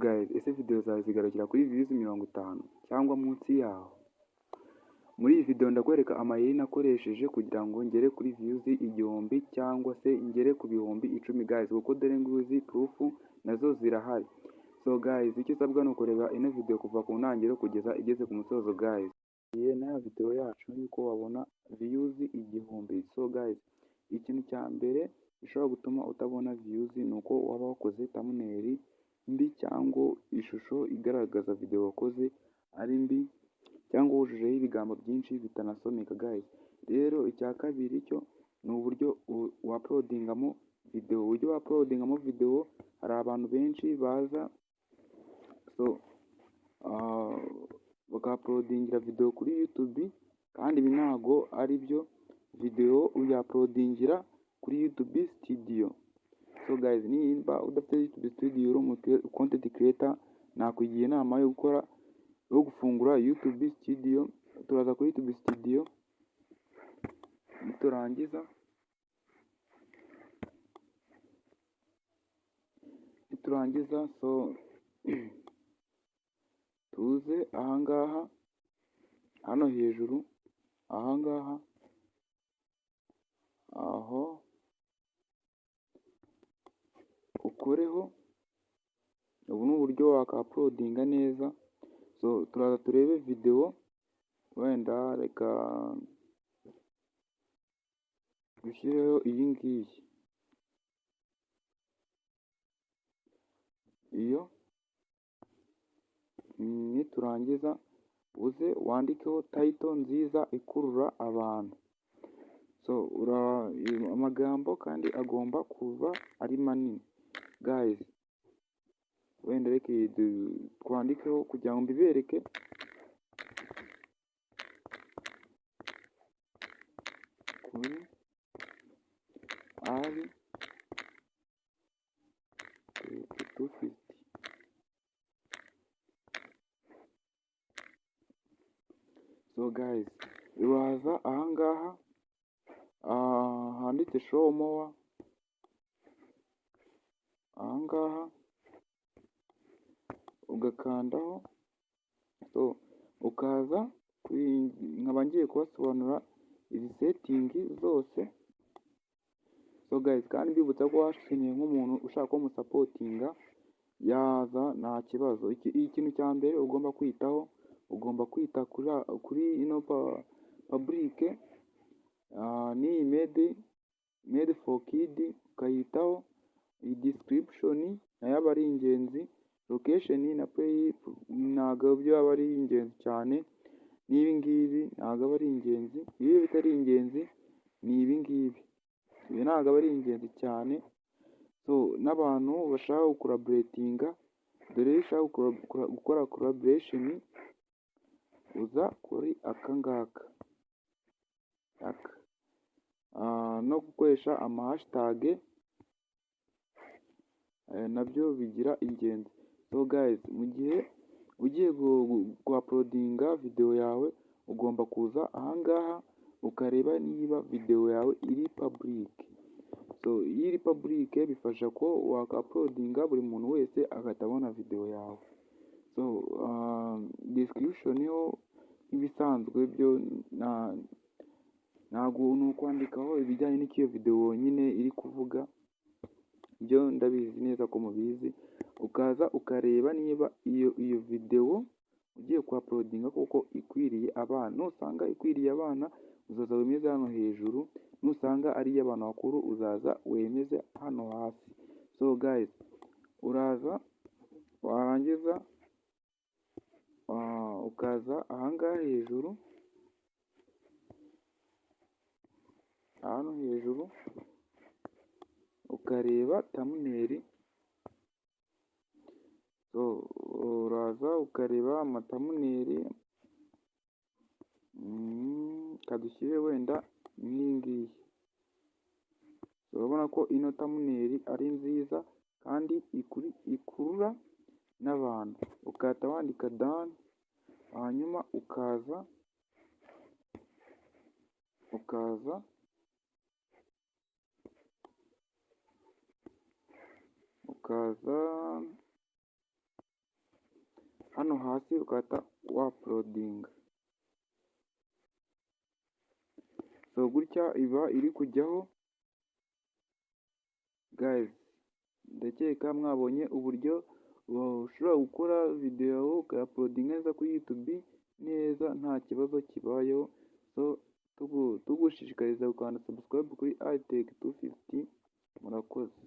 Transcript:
Guys, ese video zawe zigarukira kuri views 50 cyangwa munsi yaho? Muri iyi video ndakwereka amayeri nakoresheje kugira ngo ngere kuri views 1000 cyangwa se ngere ku 10,000, guys, kuko dore ngizi proof nazo zirahari. So guys, icyo usabwa ni ukureba ino video kuva ku ntangiriro kugeza igeze ku musozo, guys. Iyi na video yacu yuko wabona views 1000. So guys, ikintu cya mbere gishobora gutuma utabona views ni uko waba wakoze thumbnail mbi, cyangwa ishusho igaragaza video wakoze ari mbi, cyangwa wujujeho ibigambo byinshi bitanasomeka, guys. Rero icya kabiri cyo ni uburyo wauploadingamo video. Uburyo wauploadingamo video, hari abantu benshi baza so bakauploadingira video kuri YouTube, kandi ibi ntago ari byo. Video uyauploadingira kuri YouTube Studio. So guys, nimba udafite YouTube Studio, uri umu content creator, nakugira inama yo gukora, yo gufungura YouTube Studio. Turaza kuri YouTube Studio, niturangiza so tuze ahangaha hano hejuru, ahangaha aho ukoreho. Ubu ni uburyo wakauploadinga neza. So turaza turebe video, wenda reka dushyireho iyi ngiyi. Iyo niturangiza uze wandikeho title nziza ikurura abantu. So amagambo kandi agomba kuba ari manini, guys. Wenda reka twandikeho kugira ngo mbibereke. Kuri ari 250. So guys, uraza ahangaha handitse "show more", ahangaha ugakandaho. So ukaza, nkaba ngiye kubasobanurira izi setting zose. So guys, kandi mbibutsa ko hakeneye nk'umuntu ushaka ko musupportinga yaza, nta kibazo. Ikintu cya mbere ugomba kwitaho, ugomba kwita kuri ino public n'iyi made for kid ukayitaho. Iyi description nayo aba ari ingenzi. Location na play ntabwo byo aba ari ingenzi cyane, n'ibi ngibi ntabwo aba ari ingenzi. Iyo bitari ingenzi ni ibi ngibi, ibi ntabwo aba ari ingenzi cyane. So n'abantu bashaka gucollaboratinga, dore iyo ushaka gukora collaboration uza kuri aka ngaka aka, no gukoresha ama hashtag nabyo bigira ingenzi. So guys, mu gihe ugiye kuuploadinga video yawe, ugomba kuza ahangaha ukareba niba video yawe iri public. So iyo iri public bifasha ko wakauploadinga buri muntu wese agahita abona video yawe. So description yo nk'ibisanzwe byo ntabwo ni ukwandikaho ibijyanye n'icyo iyo video nyine iri kuvuga, byo ndabizi neza ko mubizi. Ukaza ukareba niba iyo video ugiye kuuploadinga koko ikwiriye abana. Nusanga ikwiriye abana, uzaza wemeze hano hejuru. Nusanga ari iy'abantu bakuru, uzaza wemeze hano hasi. So guys, uraza warangiza ukaza ahangaha hejuru, hano hejuru ukareba thumbnail. So uraza ukareba amathumbnail, kadushyire wenda nk'iyi ngiyi. Urabona ko ino thumbnail ari nziza kandi ikurura n'abantu, ugahita wandika "done", hanyuma ukaza Hano hasi ugahita wauploadinga. So gutya iba iri kujyaho. Guys, ndakeka mwabonye uburyo ushobora gukora video, ukayauploadinga neza kuri YouTube neza, nta kibazo kibayeho. So tugushishikariza gukanda subscribe kuri iTech 250. Murakoze.